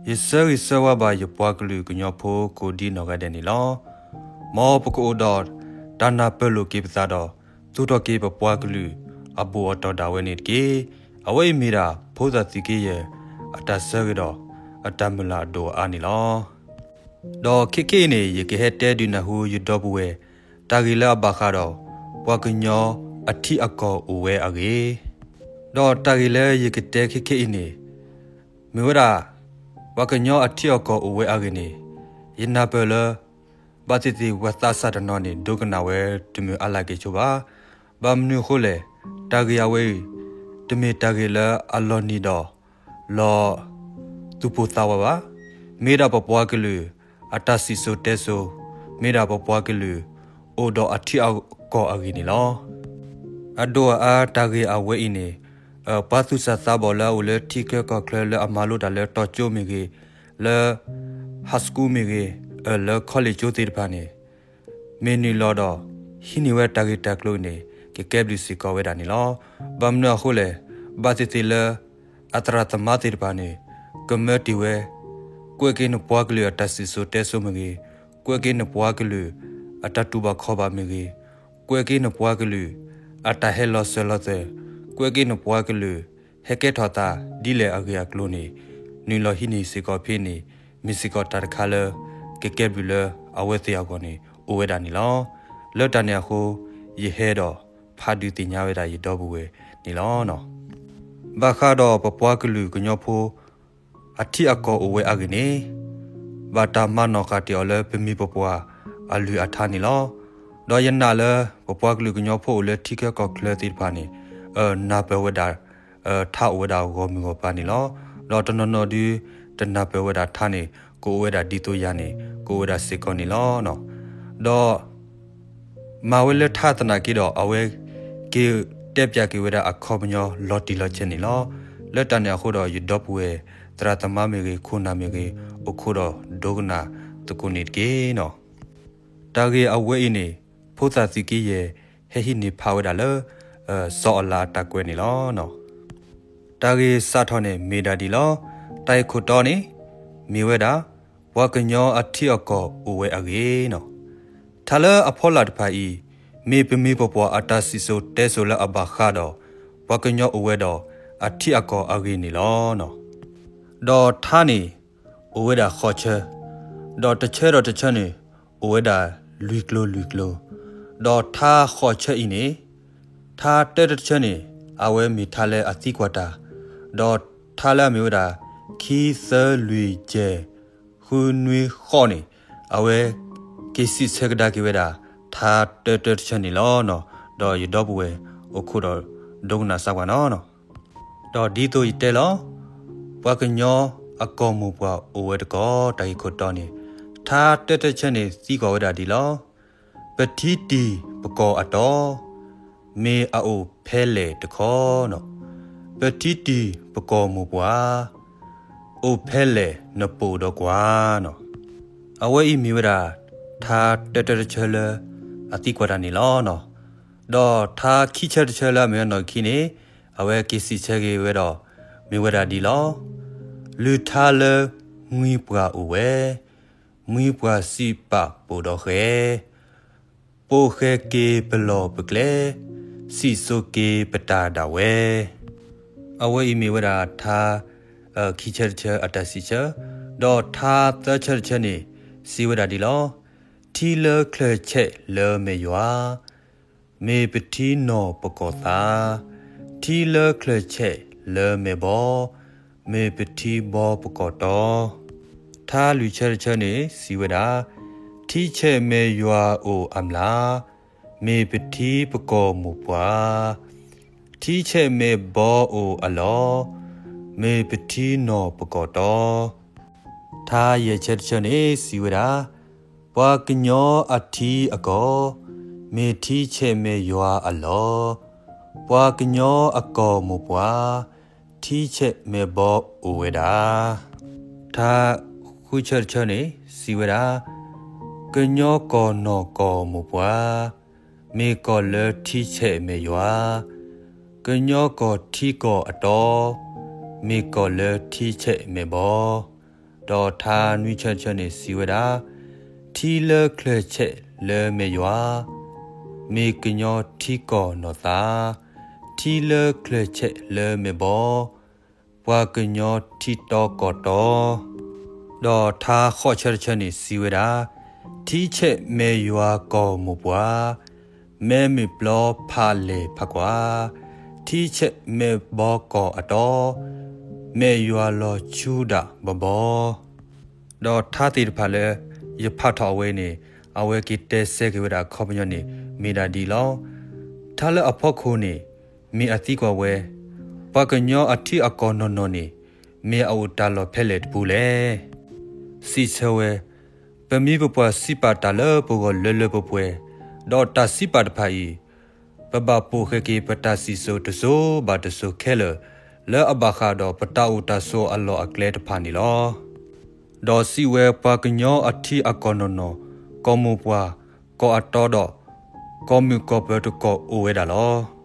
ယဆၢဂ့ၤဆၢဝါဘၣ်ယပှၤကလုာ်ကညီဖိကိးဒံနီၢ်ဂၤဒဲးန့ၣ်လီၤ. မ်ပကအိၣ်ဒီးတၢ်နၢ်ပၢၢ်လိာ်က့ၤပသးဒီး သူၣ်ထီၣ်က့ၤပပှၤကလုာ်အဘူးအတီၢ်ဒၣ်ဝဲန့ၣ်တက့ၢ်. အဝဲအံၤမ့ၢ်ဒၣ် ဖိသၣ်သုးက့ယဲၢ် အတၢ်ဆၢဂ့ၤဒီး အတၢ်မုၢ်လၢ်အဒိၣ်အအါန့ၣ်လီၤ. ဒီးခဲကနံၣ်အံၤန့ၣ် ယကဟဲတဲဒုးနၢ်ဟူယဒီပုၢ်ဝဲၢ် တၢ်ဂ့ၢ်လၢအဘၣ်ဃးဒီး ပှၤကညီအထံအကီၢ်အိၣ်ဝဲအဂ့ၢ်, ဒီးတၢ်ဂ့ၢ်လၢယကတဲခဲကနံၣ်အံၤန့ၣ် မ့ၢ်ဝဲဒၣ် ပှၤကညီအထံအကီၢ်အိၣ်ဝဲအဂ့ၢ်န့ၣ် ယနၢ်ပၢၢ်လၢ ဘၣ်သ့ၣ်သ့ၣ်ပှၤသးစၢ်တနီၤန့ၣ် ဒိကနၣ်ဝဲတမုာ်အါလၢ်က့ၤဆိဘၣ်. ဘၣ်မနုၤအဃိလဲၣ်, တၢ်ဂ့ၢ်အဝဲအံၤ တမ့ၢ်တၢ်ဂ့ၢ်လၢအလီၤနံၤဒီး လီၤသူၣ်ပိၢ်သးဝးဘၣ်. မ့ၢ်ဒၣ်ပပှၤကလုာ်အတၢ်စံၣ်စိၤတဲစိၤ, မ့ၢ်ဒၣ်ပပှၤကလုာ်အိၣ်ဒီးအထံအကီၢ်အဂ့ၢ်န့ၣ်လီၤ. အဒိၣ်အအါတၢ်ဂ့ၢ်အဝဲအံၤန့ၣ် ပှၤသူၣ်စၢ်သးဘီၣ်လၢအအိၣ်လၢထံချၢကီၢ်ချၢလၢအမၤလိတၢ်လၢတီၤကၠိမ့ၢ်ဂ့ၤ, လၢ high school မ့ၢ်ဂ့ၤ, လၢ college ကၠိသ့ၣ်တဖၣ်န့ၣ် မ့ၢ်နုာ်လီၤဒီး ဟံးန့ၢ်ဝဲတၢ်ဂ့ၢ်တၢ်ကျိၤန့ၣ် ကကဲဘျုးစ့ၢ်ကီးဝဲဒၣ်န့ၣ်လီၤ. ဘၣ်မနုၤအဃိလဲၣ်, ဘၣ်သ့ၣ်သ့ၣ်လၢ အသရၣ်သမါသ့ၣ်တဖၣ်န့ၣ် ကမၢတ့ၢ်ဝဲ ကွဲးက့ၤနပှၤကလုာ်အတၢ်စံၣ်စိၤတဲစိၤမ့ၢ်ဂ့ၤ, ကွဲးက့ၤနပှၤကလုာ်အတၢ်တူၢ်ဘၣ်ခီၣ်ဘၣ်မ့ၢ်ဂ့ၤ, ကွဲးက့ၤနပှၤကလုာ်အတၢ်ဟဲလီၤစၢၤလီၤသွဲၣ်, ကွဲးက့ၤနပှၤကလုာ် ဟဲကဲထီၣ်သးဒ်လဲၣ်အဂ့ၢ်အကျိၤန့ၣ် နုာ်လီၤဟံးန့ၢ်စ့ၢ်ကီးဖဲန့ၣ် မ့ၢ်စ့ၢ်ကီးတၢ်တခါလၢ ကကဲဘျုးလၢအဝဲသ့ၣ်အဂီၢ်န့ၣ် အိၣ်ဝဲဒၣ်န့ၣ်လီၤ. လၢတၢ်န့ၣ်အဃိ ယဟဲဒီးဖးဒုးသ့ၣ်ညါဝဲဒၣ်ယဒီပုၢ်ဝဲၢ်န့ၣ်လီၤ. ဘၣ်ဃးဒီးပပှၤကလုာ်ကညီဖိ အထံအကီၢ်အိၣ်ဝဲအဂ့ၢ်န့ၣ် ဘၣ်တၢ်မၤနီၣ်ဃာ်တ့ၢ်အီၤလၢပမှံၤပပှၢ်အလုၢ်အထါန့ၣ်လီၤ. ဒီးယနာ်လၢ ပပှၤကလုာ်ကညီဖိအိၣ်လၢထံချၢကီၢ်ချၢသ့ၣ်တဖၣ်န့ၣ် နၢ်ပၢၢ်ဝဲဒၣ် ထါအိၣ်ဝဲဒၣ်ဂီၢ်မုၢ်ဂီၢ်ပၤန့ၣ်လီၤ. ဒီးတနီၤနီၤဒု တနၢ်ပၢၢ်ဝဲဒၣ်ထါန့ၣ် ကအိၣ်ဝဲဒၣ်ဒ်သိးယၤန့ၣ် ကအိၣ်ဝဲဒၣ်စ့ၢ်ကီးန့ၣ်လီၤ. ဒီး မၤဝဲလၢထါသနာ်က့ဒီး အဝဲက့ၤတဲပၠးက့ၤဝဲဒၣ်အခီပညီလီၤတံၢ်လီၤဆဲးန့ၣ်လီၤ. လၢတၢ်န့ၣ်အဃိဒီး ယဒီပုၢ်ဝဲၢ် သရၣ်သမါမ့ၢ်ဂ့ၤ ခိၣ်နၢ်မ့ၢ်ဂ့ၤ အိၣ်ခိးဒီးဒိကနၣ်သကိးန့ၣ်တက့ၢ်. တၢ်ဂ့ၢ်အဝဲအံၤန့ၣ် ဖိသၣ်သုးက့ယဲၢ် ဟဲဟံးန့ၢ်ဖးဝဲဒၣ်လၢ စီၤအၤလးအတၢ်ကွဲးန့ၣ်လီၤ. တၢ်ဂ့ၢ်စးထီၣ်န့ၣ်မ့ၢ်ဒၣ်ဒ်လီၤ. တၢ်ဂ့ၢ်ခိၣ်တီန့ၣ် မ့ၢ်ဝဲဒၣ် ပှၤကညီအထံအကီၢ်အိၣ်ဝဲအဂ့ၢ်န့ၣ်လီၤ. ထါလၢအဖီလာ်တဖၣ်အံၤ မ့ၢ်ပမှံၤပပှၢ်အတၢ်စံၣ်စိၤတဲစိၤလၢအဘၣ်ဃးဒီး ပှၤကညီအိၣ်ဝဲဒီးအထံအကီၢ်အဂ့ၢ်န့ၣ်လီၤ. ဒီးထါန့ၣ် အိၣ်ဝဲဒၣ်ဃိးဆၢ, ဒီးတဆၢဒီးတဆၢန့ၣ် အိၣ်ဝဲဒၣ်လွံၢ်ကျိၤလွံၢ်ကျိၤ, ဒီးထါဃိးဆၢအံၤန့ၣ် ထါတၢတဆၢန့ၣ် အဝဲမ့ၢ်ထါလၢအသံကွၢ်တၢ်, ဒီးထါလၢအမ့ၢ်ဝဲဒၣ် ခံသၢလွံၢ်ယဲၢ် ဃုနွံဃိးန့ၣ် အဝဲက့ၤစံးဆၢကဒါက့ၤဝဲဒၣ် ထါတၢတၢတဆၢန့ၣ်လီၤ. ဒီးယဒီပုၢ်ဝဲၢ်အိၣ်ခိးဒီးဒိကနၣ်စၢ်ပှၤန့ၣ်လီၤ. ဒီးဒ်သိးယတဲလီၤ, ပှၤကညီအကီၢ်မိၢ်ပှၢ်အိၣ်ဝဲတကီၢ် တၢ်ဂ့ၢ်ခိၣ်တီန့ၣ် ထါတၢတဆၢန့ၣ်သံကွၢ်ဝဲဒၣ်ဒ်လီၤ. ပထံတံၢ်ပကီၢ်အတီ, မ့ၢ်အအိၣ်ဖဲလဲၣ်တခီ, ပထံတံၢ်ပကီၢ်မိၢ်ပှၢ်, အိၣ်ဖဲလဲၣ်နပိာ်ဒီးကွၢ်. အဝဲအံၤမ့ၢ်ဝဲဒၣ် ထါတၢတၢတဆၢလၢအသံကွၢ်တၢ်န့ၣ်လီၤ. ဒီးထါခံဆၢတဆၢလၢအမ့ၢ်အနီၢ်ခံန့ၣ် အဝဲက့ၤစံးဆၢက့ၤဝဲဒီး မ့ၢ်ဝဲဒၣ်ဒ်လီၤ. လုၢ်ထါလၢမှံၤပှၢ်အိၣ်ဝဲ, မှံၤပှၢ်စံးပာ်ပိာ်ဒီးဃဲၤ, ပိာ်ဃဲၤက့ၤပလီၢ်ပကျဲ, စံၣ်စိၤက့ၤပတၢ်ဒၣ်ဝဲ. အဝဲအံၤမ့ၢ်ဝဲဒၣ်ထါ ခံဆၢတဆၢအတၢ်စံးဆၢ, ဒီးထါသၢဆၢတဆၢန့ၣ် စံးဝဲဒၣ်ဒ်လီၤ. ထံလၢချၢၣ်ဆဲးလၢမဲာ်ယွၤ, မ့ၢ်ပထံနီၢ်ပကီၢ်သး, ထံလၢချၢၣ်ဆဲးလၢမဲာ်ဘီ, မ့ၢ်ပထံဘီပကီၢ်တီ. ထါလွံၢ်ဆၢတဆၢန့ၣ် စံးဝဲဒၣ်, ထံဆဲးမဲာ်ယွၤအိၣ်အမျၢ်, မ့ၢ်ပထံပကီၢ်မိၢ်ပှၢ်, ထံဆဲးမဲာ်ဘီအိၣ်အလီၢ်, မ့ၢ်ပထံနီၢ်ပကီၢ်တီ. ထါယဲၢ်ဆၢတဆၢန့ၣ် စံးဝဲဒၣ်, ပှၤကညီအထံအကီၢ်, မ့ၢ်ထံဆဲးမဲာ်ယွၤအလီၢ်, ပှၤကညီအကီၢ်မိၢ်ပှၢ်, ထံဆဲးမဲာ်ဘီအိၣ်ဝဲဒၣ်. ထါဃုဆၢတဆၢန့ၣ် စံးဝဲဒၣ်, ကညီကီၢ်နီၢ်ကီၢ်မိၢ်ပှၢ်, မ့ၢ်ကီၢ်လၢထံဆဲးမဲာ်ယွၤ, ကညီကီၢ်ထံကီၢ်အတီ, မ့ၢ်ကီၢ်လၢထံဆဲးမဲာ်ဘီ. ဒီးထါနွံဆၢတဆၢန့ၣ်စံးဝဲဒၣ်, ထံလၢချၢၣ်ဆဲးလၢမဲာ်ယွၤ, မ့ၢ်ကညီထံကီၢ်နီၢ်သး, ထံလၢချၢၣ်ဆဲးလၢမဲာ်ဘီ, ပှၤကညီထံတီကီၢ်တီ, ဒီးထါဃိးဆၢတဆၢန့ၣ်စံးဝဲဒၣ်, ထံဆဲးမဲာ်ယွၤကီၢ်မိၢ်ပှၢ်, မဲမုၢ်ပျီဖးလဲၢ်ဖးကွၢ်, ထံဆဲးမဲာ်ဘီကီၢ်အတီ, မဲာ်ယွၤလီၤဆူဒၣ်ဘီဘီ. ဒီးထါသ့ၣ်တဖၣ်လၢယဖးထီၣ်အဝဲအံၤန့ၣ်, အဝဲက့ၤတဲစဲက့ၤဝဲဒၣ်အခီပညီန့ၣ် မ့ၢ်ဒၣ်ဒ်လီၤ. ထါလၢအဖီခိၣ်န့ၣ် မ့ၢ်အသံကွၢ်ဝဲ, ပှၤကညီအထံအကီၢ်နီၢ်နီၢ်န့ၣ် မ့ၢ်အအိၣ်တၢ်လီၢ်ဖဲလဲၣ်တပူၤလဲၣ်. စံးဆၢဝဲ, ပမ့ၢ်ပပှၢ်စံးပာ်တၢ်လၢပဂီၢ်လၢလၢပှဲၤပှဲၤ, ဒီးတၢ်စံးပာ်တဖၣ်အံၤ, ပဘၣ်ပိာ်ဃဲၤက့ၤပတၢ်စံၣ်စိၤတစိၤဘၣ်တစိၤခဲလၢာ်, လၢအဘၣ်ဃးဒီးပတၢ်အိၣ်တၢ်ဆိးအလီၢ်အကျဲတဖၣ်န့ၣ်လီၤ. ဒီးစံးဝဲပှၤကညီအထံအကီၢ်နီၢ်နီၢ်, ကီၢ်မိၢ်ပှၢ်, ကီၢ်အတီဒီး, ကီၢ်မုၢ်ကီၢ်ပၢၤတကီၢ်အိၣ်ဝဲဒၣ်လီၤ.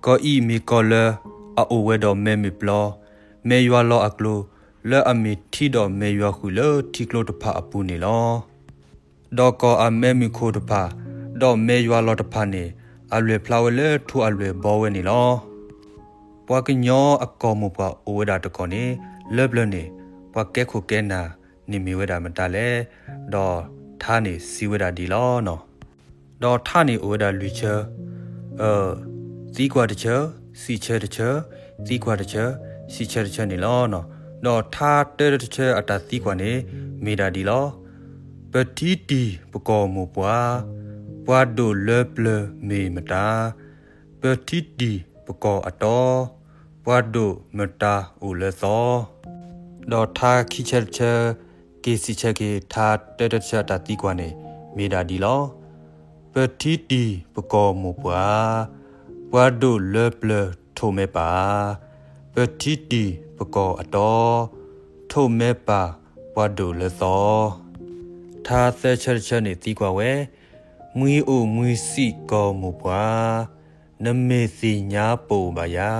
ကီၢ်အံၤမ့ၢ်ကီၢ်လၢအအိၣ်ဝဲဒီးမဲမုၢ်ပျီ, မဲာ်ယွၤလီၢ်အကျိၤ, လၢအမ့ၢ်ထံဒီးမဲာ်ယွၤဃုာ်လၢထံကျိတဖၣ်အပူၤန့ၣ်လီၤ. ဒီးကီၢ်အမဲမုၢ်ခိၣ်တဖၣ်, ဒီးမဲာ်ယွၤလီၢ်တဖၣ်န့ၣ်, အလွဲၢ်ဖျါဝဲလၢထူအလွဲၢ်ဘီဝဲန့ၣ်လီၤ. ပှၤကညီအကီၢ်မိၢ်ပှၢ်အိၣ်ဝဲဒၣ်တကီၢ်န့ၣ်, လၢပျၢၤန့ၣ်, ပှၤကဲခိၣ်ကဲနၢ်န့ၣ်မ့ၢ်ဝဲဒၣ်မတၤလဲၣ်, ဒီးထါန့ၣ်စံးဝဲဒၣ်ဒ်လီၤ. ဒီးထါန့ၣ်အိၣ်ဝဲဒၣ်လွံၢ်ဆၢ, သံကွၢ်တဆၢ, စံးဆၢတဆၢ, သံကွၢ်တဆၢ, စံးဆၢတဆၢန့ၣ်လီၤ. ဒီးထါတၢတဆၢအတၢ်သံကွၢ်န့ၣ် မ့ၢ်ဒၣ်ဒ်လီၤ. ပထံတံၢ်ပကီၢ်မိၢ်ပှၢ်, ပှၤဒိၣ်လၢပျၢၤမ့ၢ်မတၤ, ပထံတံၢ်ပကီၢ်အတီ, ပှၤဒိၣ်မတၤအိၣ်လၢသီ. ဒီးထါခံဆၢတဆၢ, က့ၤစံးဆၢက့ၤထါတၢတဆၢအတၢ်သံကွၢ်န့ၣ် မ့ၢ်ဒၣ်ဒ်လီၤ. ပထံတံၢ်ပကီၢ်မိၢ်ပှၢ်, ပှၤဒိၣ်လၢပျၢၤထိၣ်မဲပၢ်, ပထံတံၢ်ပကီၢ်အတီ, ထိၣ်မဲပၢ်ပှၤဒိၣ်လၢသီ. ထါသၢဆၢတဆၢန့ၣ်သံကွၢ်ဝဲ, မှံအိၣ်မှံစံးကီၢ်မိၢ်ပှၢ်, နမ့ၢ်သ့ၣ်ညါပိာ်ဘၣ်ယၤ,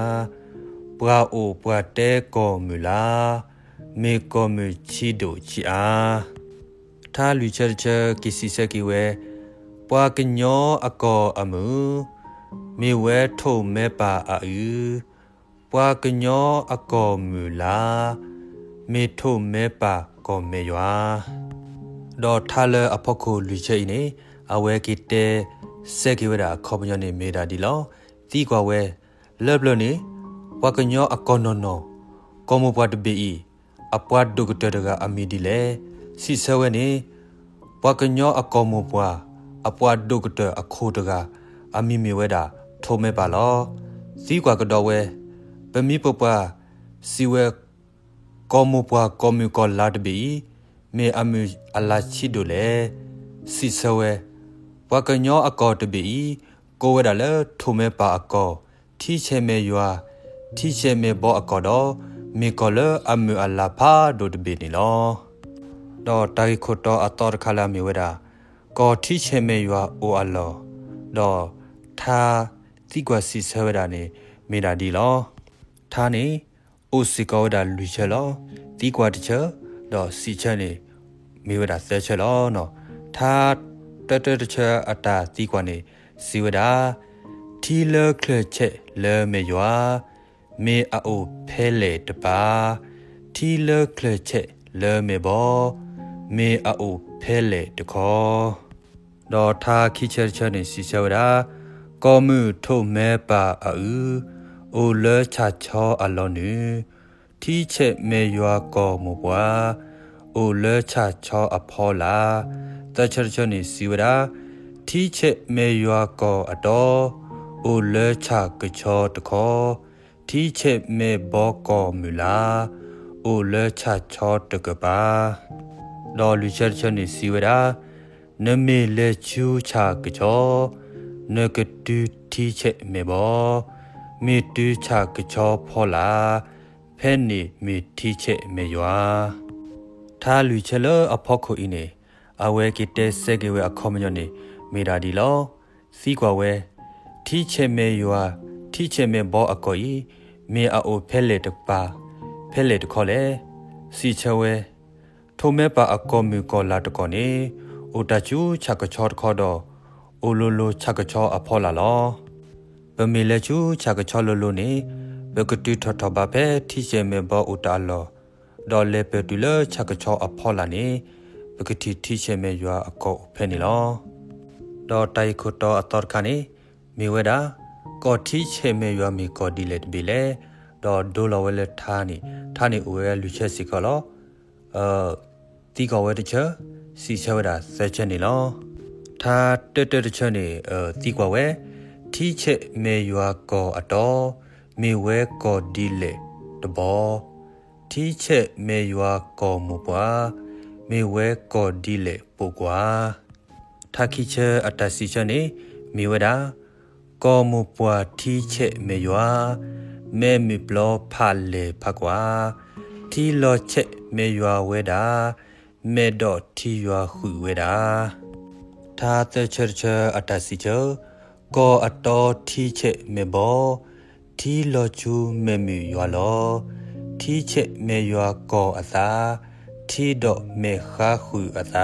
ပှၤအိၣ်ပှၤတဲကီၢ်မုၢ်လၢ်, မ့ၢ်ကီၢ်မုၢ်ဆံးဒိၣ်ဆံးအါ. ထါလွံၢ်ဆၢတဆၢက့ၤစံးဆၢက့ၤဝဲ, ပှၤကညီအကီၢ်အမုၢ်, မ့ၢ်ဝဲထိၣ်မဲပၢ်အအုၣ်, ပှၤကညီအကီၢ်မုၢ်လၢ်, မ့ၢ်ထိၣ်မဲပၢ်ကီၢ်မဲာ်ယွၤ. ဒီးထါလၢအဖီခိၣ်လွံၢ်ဆၢအံၤန့ၣ်, အဝဲက့ၤတဲစဲက့ၤဝဲဒၣ်အခီပညီန့ၣ်မ့ၢ်ဒၣ်ဒ်လီၤ. သံကွၢ်ဝဲ, လၢပျၢၤန့ၣ်, ပှၤကညီအကီၢ်နီၢ်နီၢ်, ကီၢ်မိၢ်ပှၢ်တဘ့ၣ်အံၤ, အပှၤဒိၣ်ကတၢၢ်တဂၤအမံၤဒ်လဲၣ်. စံးဆၢဝဲန့ၣ်, ပှၤကညီအကီၢ်မိၢ်ပှၢ်, အပှၤဒိၣ်ကတၢၢ်အခိၣ်တဂၤ, အမံၤမ့ၢ်ဝဲဒၣ်ထိၣ်မဲပၢ်လီၤ. သံကွၢ်ကဒီးဝဲ, ပမ့ၢ်ပပှၢ်စံးဝဲ, ကီၢ်မိၢ်ပှၢ်ကီၢ်မုၢ်ကီၢ်လၢ်တဘ့ၣ်အံၤ, မ့ၢ်အမုၢ်အလၢ်ဆံးဒိၣ်လဲၣ်. စံးဆၢဝဲ, ပှၤကညီအကီၢ်တဘ့ၣ်အံၤ, ကိးဝဲဒၣ်လၢထိၣ်မဲပၢ်အကီၢ်, ထံဆဲးမဲာ်ယွၤ, ထံဆဲးမဲာ်ဘီအကီၢ်ဒီး, မ့ၢ်ကီၢ်လၢအမုၢ်အလၢ်ဖးဒိၣ်တဘ့ၣ်န့ၣ်လီၤ. ဒီးတၢ်ဂ့ၢ်ခိၣ်တီအသီတခါလၢအမ့ၢ်ဝဲဒၣ်, ကီၢ်ထံဆဲးမဲာ်ယွၤအိၣ်အလီၢ်, ဒီးထါသံကွၢ်စံးဆၢဝဲဒၣ်န့ၣ် မ့ၢ်ဒၣ်ဒ်လီၤ. ထါန့ၣ်အိၣ်စ့ၢ်ကီးဝဲဒၣ်လွံၢ်ဆၢလီၤ. သံကွၢ်တဆၢ, ဒီးစံးဆၢန့ၣ် မ့ၢ်ဝဲဒၣ်သၢဆၢလီၤ. ထါတၢတၢတဆၢအတၢ်သံကွၢ်န့ၣ် စံးဝဲဒၣ်, ထံလၢချၢၣ်ဆဲးလၢမဲာ်ယွၤ, မ့ၢ်အအိၣ်ဖဲလဲၣ်တပၤ, ထံလၢချၢၣ်ဆဲးလၢမဲာ်ဘီ, မ့ၢ်အအိၣ်ဖဲလဲၣ်တခီ. ဒီးထါခံဆၢတဆၢန့ၣ်စံးဆၢဝဲဒၣ်, ကီၢ်မုၢ်ထိၣ်မဲပၢ်အအုၣ်, အိၣ်လၢဆၣ်ဆီအလီၢ်နုာ်, ထံဆဲးမဲာ်ယွၤကီၢ်မိၢ်ပှၢ်, အိၣ်လၢဆၣ်ဆီအဖီလာ်. သၢဆၢတဆၢန့ၣ်စံးဝဲဒၣ်, ထံဆဲးမဲာ်ယွၤကီၢ်အတီ, အိၣ်လၢဆၣ်ကဆီတခီ, ထံဆဲးမဲာ်ဘီကီၢ်မုၢ်လၢ်, အိၣ်လၢဆၣ်ဆီတကပၤ. ဒီးလွံၢ်ဆၢတဆၢန့ၣ်စံးဝဲဒၣ်, နမ့ၢ်လဲၤဆူဆၣ်ကဆီ, နကတုၤထံဆဲးမဲာ်ဘီ, မ့ၢ်တုၤဆၣ်ကဆီဖီလာ်, ဖဲန့ၣ်မ့ၢ်ထံဆဲးမဲာ်ယွၤ. ထါလွံၢ်ဆၢလၢအဖီခိၣ်အံၤန့ၣ်, အဝဲက့ၤတဲစဲက့ၤဝဲအခီပညီန့ၣ် မ့ၢ်ဒၣ်ဒ်လီၤ. သံကွၢ်ဝဲ, ထံဆဲးမဲာ်ယွၤ, ထံဆဲးမဲာ်ဘီအကီၢ်အံၤ, မ့ၢ်အအိၣ်ဖဲလဲၣ်တပၤ, ဖဲလဲၣ်တခီလဲၣ်. စံးဆၢဝဲ ထိးမဲပာ်အကီၢ်မုၢ်ကီၢ်လၢ်တကီၢ်န့ၣ် အိၣ်တၢ်ဆူဆၣ်ကဆီတခီဒီး အိၣ်လိၤလိၤဆၣ်ကဆီအဖီလာ်လီၤ. ပမ့ၢ်လဲၤဆူဆၣ်ကဆီလိၤလိၤန့ၣ် ပကတုၤထီၣ်ထီၣ်ဘးဖဲထံဆဲးမဲာ်ဘီအိၣ်တၢ်အလီၢ်, ဒီးလဲၤပၢၢ်တုၤလၢဆၣ်ကဆီအဖီလာ်န့ၣ် ပကထံၣ်ထံဆဲးမဲာ်ယွၤအကီၢ်အိၣ်ဖဲန့ၣ်လီၤ. ဒီးတၢ်ဂ့ၢ်ခိၣ်တီအသီတခါန့ၣ် မ့ၢ်ဝဲဒၣ် ကီၢ်ထံဆဲးမဲာ်ယွၤမ့ၢ်ကီၢ်ဒ်လဲၣ်တဘ့ၣ်လဲၣ်, ဒီးဒိလီၤဝဲလၢထါန့ၣ် ထါန့ၣ်အိၣ်ဝဲလွံၢ်ဆၢစ့ၢ်ကီးလီၤ. သံကွၢ်ဝဲတဆၢ, စံးဆၢဝဲဒၣ်သၢဆၢန့ၣ်လီၤ. ထါတၢတၢတဆၢန့ၣ် သံကွၢ်ဝဲ, ထံဆဲးမဲာ်ယွၤကီၢ်အတီ, မ့ၢ်ဝဲကီၢ်ဒ်လဲၣ်တဘီ, ထံဆဲးမဲာ်ယွၤကီၢ်မိၢ်ပှၢ်, မ့ၢ်ဝဲကီၢ်ဒ်လဲၣ်ပိာ်ကွၢ်. ထါခံဆၢအတၢ်စံးဆၢန့ၣ် မ့ၢ်ဝဲဒၣ် ကီၢ်မိၢ်ပှၢ်ထံဆဲးမဲာ်ယွၤ, မဲးမုၢ်ပျီဖးလဲၢ်ဖးကွၢ်, ထံလီၤဆဲးမဲာ်ယွၤဝဲဒၣ်, မဲးဒီးထံယွၤဃုာ်ဝဲဒၣ်. ထါသၢဆၢတဆၢအတၢ်စံးဆၢ, ကီၢ်အတီထံဆဲးမဲာ်ဘီ, ထံလီၤဆူမဲးမုၢ်ယွၤလီၤ, ထံဆဲးမဲာ်ယွၤကီၢ်အသး, ထံဒီးမဲာ်ဃါဃုာ်အသ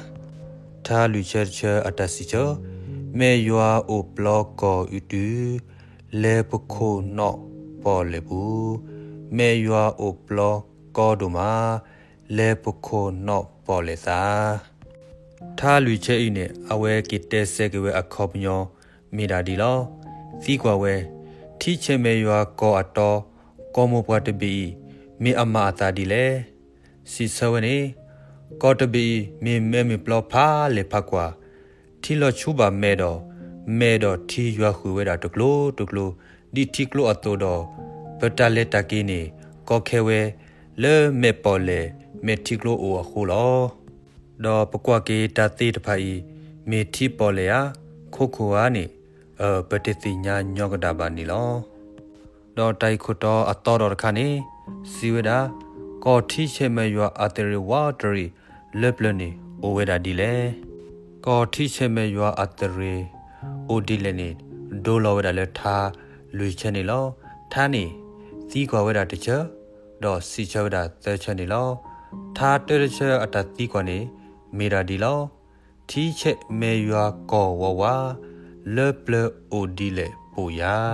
း. ထါလွံၢ်ဆၢတဆၢအတၢ်စံးဆၢ, မဲာ်ယွၤအိၣ်ပျီကီၢ်အုးတုၤ, လဲၤပခိၣ်နီၣ်ပီၣ်လဲၣ်ပူၤ, မဲာ်ယွၤအိၣ်ပျီကီဒိၣ်မး, လဲၤပခိၣ်နီၣ်ပီၣ်လဲၣ်သး. ထါလွံၢ်ဆၢအံၤန့ၣ် အဝဲက့ၤတဲစဲက့ၤဝဲအခီပညီ မ့ၢ်ဒၣ်ဒ်လီၤ. သံကွၢ်ဝဲ, ထံဆဲးမဲာ်ယွၤကီၢ်အတီ, ကီၢ်မိၢ်ပှၢ်တဘ့ၣ်အံၤ မ့ၢ်အမၤအသးဒ်လဲၣ်. စံးဆၢဝဲန့ၣ်, ကီၢ်တဘ့ၣ်အံၤ မ့ၢ်မဲးမုၢ်ပျီဖးလဲၢ်ဖးကွၢ်, ထံလီၤဆူဘၣ်မဲးဒီး, မဲးဒီးထံယွၤဃုာ်ဝဲဒၣ်တကျိၤတကျိၤ, ဒ်ထံကျိအသိးဒီး, ပတၢ်လဲၤတၢ်က့ၤန့ၣ် ကီခဲဝဲ လၢမဲးပီၣ်လဲၣ် မဲးထံကျိအိၣ်အဃိလီၤ. ဒီးပကွၢ်က့ၤတၢ်သ့ၣ်တဖၣ်အံၤ မ့ၢ်ထံပီၣ်လဲၣ်ဧါ, ခိခိၣ်ဧါန့ၣ် ပတသ့ၣ်ညါညီကဒၣ်ဘၣ်န့ၣ်လီၤ. ဒီးတၢ်ဂ့ၢ်ခိၣ်တီအသီဒီးတခါန့ၣ် စံးဝဲဒၣ်, ကီၢ်ထံဆဲးမဲာ်ယွၤအသရ့ၤဝးတရံးလၢပျၢၤန့ၣ် အိၣ်ဝဲဒၣ်ဒ်လဲၣ်. ကီၢ်ထံဆဲးမဲာ်ယွၤအသရ့ၤ အိၣ်ဒ်လဲၣ်န့ၣ် ဒိလီၤဝဲဒၣ်လၢထါလွံၢ်ဆၢန့ၣ်လီၤ. ထါန့ၣ် သံကွၢ်ဝဲဒၣ်တဆၢ, ဒီးစံးဆၢဝဲဒၣ်သၢဆၢန့ၣ်လီၤ. ထါတၢတဆၢအတၢ်သံကွၢ်န့ၣ် မ့ၢ်ဒၣ်ဒ်လီၤ. ထံဆဲးမဲာ်ယွၤကီၢ်ဝးဝး, လၢပျၢၤအိၣ်ဒ်လဲၣ်ပိာ်ယၤ,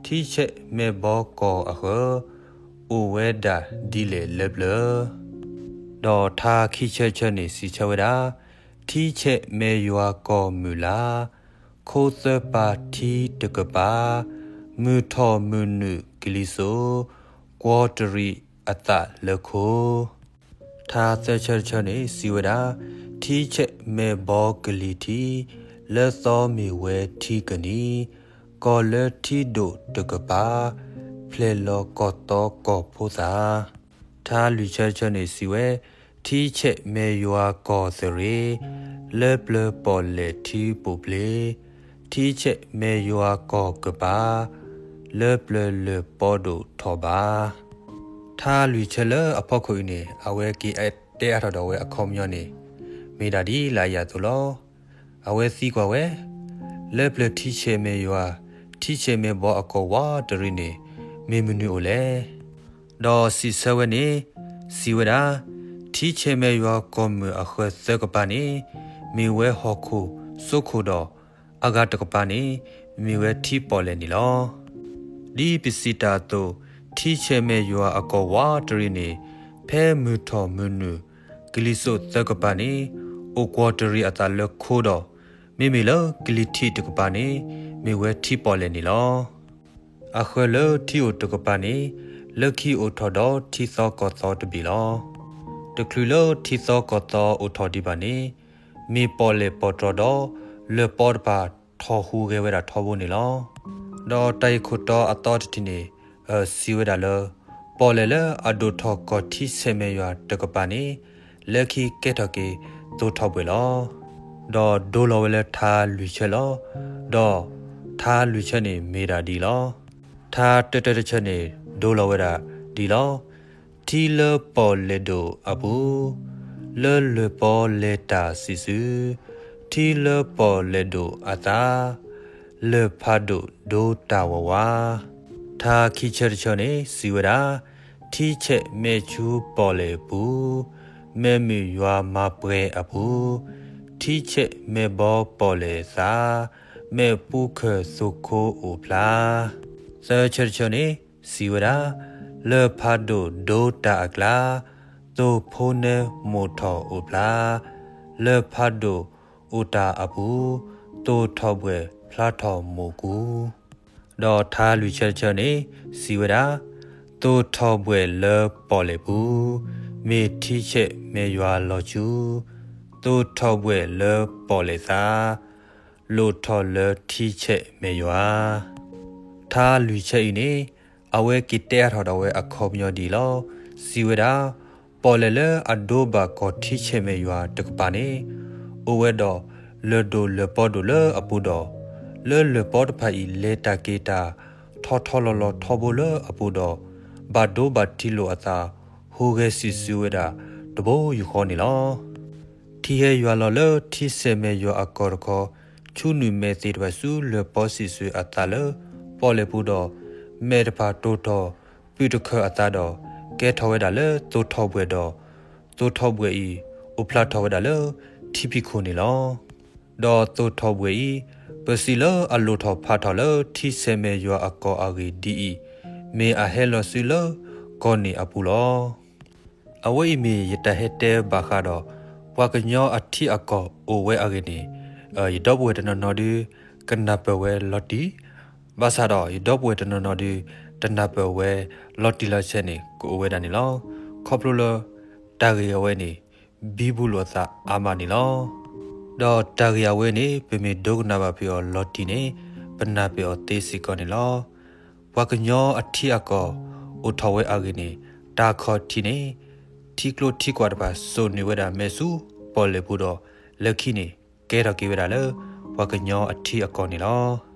ထံဆဲးမဲာ်ဘီကီၢ်အဃၢၤ, အိၣ်ဝဲဒၣ်ဒ်လဲၣ်လၢပျၢၤ. ဒီးထါခံဆၢတဆၢန့ၣ် စံးဆၢဝဲဒၣ်, ထံဆဲးမဲာ်ယွၤကီၢ်မုၢ်လၢ်, ခိသၢပၤထံတကပၤ, မုၢ်ထီၣ်မုၢ်နုာ်ကလံၤစိး, ကွီၤတရံးအသးလၢခိ ထါသၢဆၢတဆၢန့ၣ် စံးဝဲဒၣ်, ထံဆဲးမဲာ်ဘီကလံၤထံး, လၢသီမ့ၢ်ဝဲထံကနံၤ, ကီၢ်လၢထံဒိၣ်တကပၤ, ဖျဲၣ်လီၤကီၢ်သီကီၢ်ဖိသၣ်. ထါလွံၢ်ဆၢတဆၢန့ၣ် စံးဝဲ, ထံဆဲးမဲာ်ယွၤကီၢ်သရ့ၤ, လၢပျၢၤပီၣ်လဲၣ်ထံပိာ်ဘျ့, ထံဆဲးမဲာ်ယွၤကီၢ်ကပၤ, လၢပျၢၤလၢၢ်ပီဒိၣ်ထီၣ်ဘး. ထါလွံၢ်ဆၢလၢအဖီခိၣ်အံၤန့ၣ် အဝဲက့ၤတဲအါထီၣ်ဒီးဝဲအခီပညီန့ၣ် မ့ၢ်ဒၣ်ဒ်လၢအယၤအသိးလီၤ. အဝဲသံကွၢ်ဝဲ, လၢပျၢၤထံဆဲးမဲာ်ယွၤ, ထံဆဲးမဲာ်ဘီအကီၢ်ဝးတရံးန့ၣ် မ့ၢ်မနုၤအိၣ်လဲၣ်. ဒီးစံးဆၢဝဲန့ၣ် စံးဝဲဒၣ်, ထံဆဲးမဲာ်ယွၤကီၢ်မုၢ်အဃၢၤသၢကပၤန့ၣ် မ့ၢ်ဝဲဟီၣ်ခိၣ်စိခိၣ်ဒီး အဂၤတကပၤန့ၣ် မ့ၢ်ဝဲထံပီၣ်လဲၣ်န့ၣ်လီၤ. ဒ်ပစံးတၢ်အသိး, ထံဆဲးမဲာ်ယွၤအကီၢ်ဝးတရံးန့ၣ် ဖဲမုၢ်ထီၣ်မုၢ်နုာ် ကလံၤစိးသၢကပၤန့ၣ် အိၣ်ကွီၤတရံးအသးလၢခိဒီး, မ့မ့ၢ်လၢကလံၤထံးတကပၤန့ၣ် မ့ၢ်ဝဲထံပီၣ်လဲၣ်န့ၣ်လီၤ. အဃၢၤလၢထံအိၣ်တကပၤန့ၣ် လၢခံအိၣ်ထီၣ်ဒီးထံသီကီၢ်သီတဘ့ၣ်လီၤ. တချုးလၢထံသီကီၢ်သီအိၣ်ထီၣ်ဒံးဘၣ်န့ၣ် မ့ၢ်ပီၣ်လဲၣ်ပီၣ်တြီၤဒီး လၢၢ်ပီတဖၣ်ထီၣ်ဟူးဂဲၤဝဲဒၣ်ထီဘိန့ၣ်လီၤ. ဒီးတၢ်ဂ့ၢ်ခိၣ်တီအသီတထံၣ်န့ၣ် စံးဝဲဒၣ်လၢ ပီၣ်လဲၣ်လၢအဒိၣ်ထီၣ်ကီၢ်ထံဆဲးမဲာ်ယွၤတကပၤန့ၣ် လၢခံကဲထီၣ်က့ၤသိၣ်ထီၣ်ပှဲၤလီၤ. ဒီးဒိလီၤဝဲလၢထါလွံၢ်ဆၢလီၤ. ဒီးထါလွံၢ်ဆၢန့ၣ်မ့ၢ်ဒၣ်ဒ်လီၤ. ထါတၢတၢတဆၢန့ၣ် ဒိလီၤဝဲဒၣ်ဒ်လီၤ. ထံလၢပီၣ်လဲၣ်ဒိၣ်အပူၤ, လၢလၢၢ်ပီလဲၤတၢ်စံးစု, ထံလၢပီၣ်လဲၣ်ဒိၣ်အသး, လၢၢ်ဖးဒိၣ်ဒိတၢ်ဝးဝး. ထါခံဆၢတဆၢန့ၣ် စံးဝဲဒၣ်, ထံဆဲးမဲာ်ဆူပီၣ်လဲၣ်ပူၤ, မ့ၢ်မုာ်ယွၤမၤပှဲၤအပူၤ, ထံဆဲးမ့ၢ်ဘီပီၣ်လဲၣ်သး, မ့ၢ်ပူခၢၣ်သိၣ်ခိအိၣ်ဖျါ. သၢဆၢတဆၢန့ၣ် စံးဝဲဒၣ်, လၢဖးဒိၣ်ဒိတၢ်အကျါ, သိၣ်ဖိနဲမိၢ်ထီၣ်အိၣ်ဖျါ, လၢဖးဒိၣ်အိၣ်တၢ်အပူၤ, သိၣ်ထီၣ်ဘှဲၣ်ဖျါထီၣ်မိၢ်ကူ ဒီးထါလွံၢ်ဆၢတဆၢန့ၣ် စံးဝဲဒၣ်, သိၣ်ထီၣ်ဘှဲၣ်လၢပီၣ်လဲၣ်ပူၤ, မ့ၢ်ထံဆဲးမ့ၢ်ယွၤလီၤဆူ, သိၣ်ထီၣ်ဘှဲၣ်လၢပီၣ်လဲၣ်သး, လိၣ်ထီၣ်လၢထံဆဲးမ့ၢ်ယွၤ. ထါလွံၢ်ဆၢအံၤန့ၣ် အဝဲက့ၤတဲအါထီၣ်ဒၣ်ဝဲအခီပညီဒ်အံၤလီၤ. စံးဝဲဒၣ်, ပီၣ်လဲၣ်လၢအဒိဘၣ်ကီၢ်ထံဆဲးမ့ၢ်ယွၤတကပၤန့ၣ် အိၣ်ဝဲဒီးလၢၢ်ဒိၣ်လၢၢ်ပီၣ်ဒိၣ်လၢအပူၤဒီး, လၢလၢၢ်ပီၣ်တဖၣ်အံၤ လဲၤတၢ်က့ၤတၢ်ထီထီလီၤလီၤထီဘိလၢအပူၤဒီး, ဘၣ်ဒိဘၣ်ထံးလိာ်အသး ဟူးဂဲၤစံၣ်စုဝဲဒၣ်တဘိယူၢ်ဃီန့ၣ်လီၤ. ထံဟဲယွၤလီၤလၢထံဆဲးမ့ၢ်ယွၤအကီၢ်တခီ, ဆူနုာ်မဲာ်သ့ၣ်တဖၣ်ဆူလၢၢ်ပီၣ်စံၣ်စုအသးလၢပီၣ်လဲၣ်ပူၤဒီး, မဲာ်တဖၣ်တိၢ်ထီၣ်ပုၢ်တခၢၣ်အသးဒီး, ကဲထီၣ်ဝဲဒၣ်လၢသိၣ်ထီၣ်ဘှဲၣ်ဒီး, သိၣ်ထီၣ်ဘှဲၣ်အံၤ အိၣ်ဖျါထီၣ်ဝဲဒၣ်လၢထံဖံးခိၣ်န့ၣ်လီၤ. ဒီးသိၣ်ထီၣ်ဘှဲၣ်အံၤ ပစံးလၢအလိၣ်ထီၣ်ဖးထီၣ်လၢထံဆဲးမ့ၢ်ယွၤအကီၢ်အဂ့ၢ်ဒ်အံၤ, မ့ၢ်အဟဲလီၤဆူလၢကီၢ်န့ၣ်အပူၤလီၤ. အဝဲအံၤမ့ၢ်ယတၢ်ဟဲတဲဘၣ်ဃးဒီး ပှၤကညီအထံအကီၢ်အိၣ်ဝဲအဂ့ၢ်န့ၣ်, ယဒီပုၢ်ဝဲၢ်တနီၤနီၤဒု ကနၢ်ပၢၢ်ဝဲလီၤတံၢ်, ဘၣ်ဆၣ်ဒီးယဒီပုၢ်ဝဲၢ်တနီၤနီၤဒု တနၢ်ပၢၢ်ဝဲလီၤတံၢ်လီၤဆဲးန့ၣ် ကအိၣ်ဝဲဒၣ်န့ၣ်လီၤ. ခီဖျိလၢ တၢ်ဂ့ၢ်အဝဲန့ၣ် ဘံဘူလိာ်အသးအါမးန့ၣ်လီၤ. ဒီးတၢ်ဂ့ၢ်အဝဲန့ၣ် ပမ့ၢ်ဒိကနၣ်ဘၣ်ဖုးအီၤလီၤတံၢ်န့ၣ် ပနၢ်ပၢၢ်အီၤသ့စ့ၢ်ကီးန့ၣ်လီၤ. ပှၤကညီအထံအကီၢ်အိၣ်ထီၣ်ဝဲအဂ့ၢ်န့ၣ် တၢ်ခီၣ်ထံးန့ၣ် ထံကျိထံကွၢ်တဖၣ်စိာ်န့ၢ်ဝဲဒၣ်မဲာ်ဆူပီၣ်လဲၣ်ပူၤဒီး လၢခံန့ၣ် ကဲထီၣ်က့ၤဝဲဒၣ်လၢ ပှၤကညီအထံအကီၢ်န့ၣ်လီၤ.